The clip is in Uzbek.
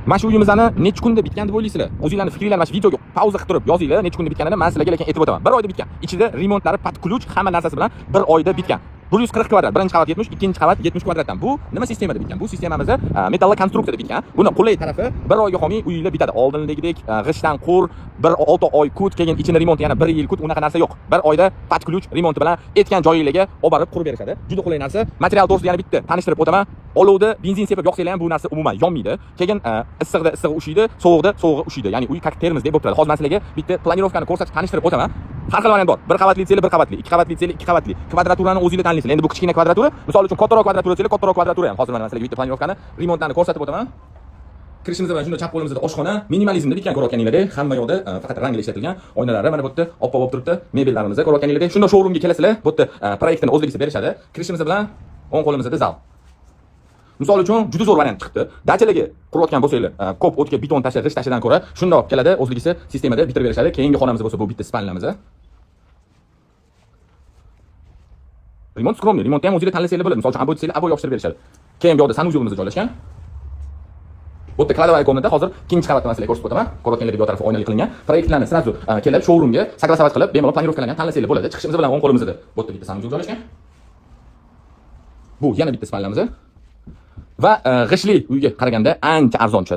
Mana shu uyimizni necha kunda bitgan deb o'ylaysizlar? O'zinglarning fikringlarni mana shu videoga pauza qilib turib yozinglar, necha kunda bitganini men sizlarga lekin aytib o'taman. Bir oyda bitgan. Ichida remontlari под ключ, hamma narsasi bilan bir oyda bitgan. 140 kvadrat, birinchi qavat 70, ikkinchi qavat 70 kvadratdan. Bu nima sistemada bitgan? Bu sistemamizda metallokonstruksiyada bitgan. Buni qulay tarafi, bir oyga qolmay uyinglar bitadi. Oldingidek g'ishtdan qur, bir 6 oy kut, keyin ichini remont yana 1 yil kut, unaqa narsa yo'q. Bir oyda под ключ remonti bilan aytgan joyinglarga olib borib qurib berishadi. Juda qulay narsa. Material to'g'risida yana bitta tanishtirib o'taman. Olovda benzin sepib yoqsanglar ham bu narsa umuman yonmaydi. Keyin issiqda issig'i ushiydi, sovuqda sovug'i ushiydi. Ya'ni uy как termozdek bo'lib turadi. Hozir men sizlarga bitta планировка ni ko'rsatib tanishtirib o'taman. Har xil variant bor. Bir qavatli desanglar bir qavatli, ikki qavatli desanglar ikki qavatli. Kvadraturani o'zinglar tanlaysizlar. Endi bu kichkina kvadratura. Misol uchun, kattaroq kvadratura desanglar, kattaroq kvadratura ham. Hozir mana sizlarga bitta планировка ni, remontlarni ko'rsatib o'taman. Kirishimiz bilan shunda chap qo'limizda oshxona, minimalizmda bitgan, ko'rayotganinglardek, hamma yoqda faqat rangli ishlatilgan. Oynalari mana bu yerda oppoq bo'lib turibdi. Mebellarimizni ko'rayotganinglardek, shunda showroomga kelasizlar, bu yerda proyektini o'zligisi berishadi. Kirishimiz bilan o'ng qo'limizda zal. Misol uchun, juda zo'r variant chiqdi. Dachalarga qurayotgan bo'lsanglar, ko'p o'tga beton tasha, g'isht tashadan ko'ra shundoq keladi, o'zligisi sistemada bitirib berishadi. Keyingi xonamiz bo'lsa, bu bitta спальня miz. Remont скромный, remontni ham o'zinglar tanlasanglar bo'ladi. Misol uchun, обои desanglar, обои yopishtirib berishadi. Keyin bu yoqda санузел imiz joylashgan. Bu yerda кладовая комната, hozir ikkinchi qavatda man sizlarga ko'rsatib o'taman. Ko'rayotganlaringiz, bu tarafi oynali qilingan. Proyektlarni сразу kelib showroomga согласовать qilib, bemalol планировка larni ham tanlasanglar bo'ladi. Chiqishimiz bilan o'ng qo'limizda bu yerda bitta санузел joylashgan. Bu yana bitta спальня miz. Va g'ishtli uyga qaraganda ancha arzon tushadi.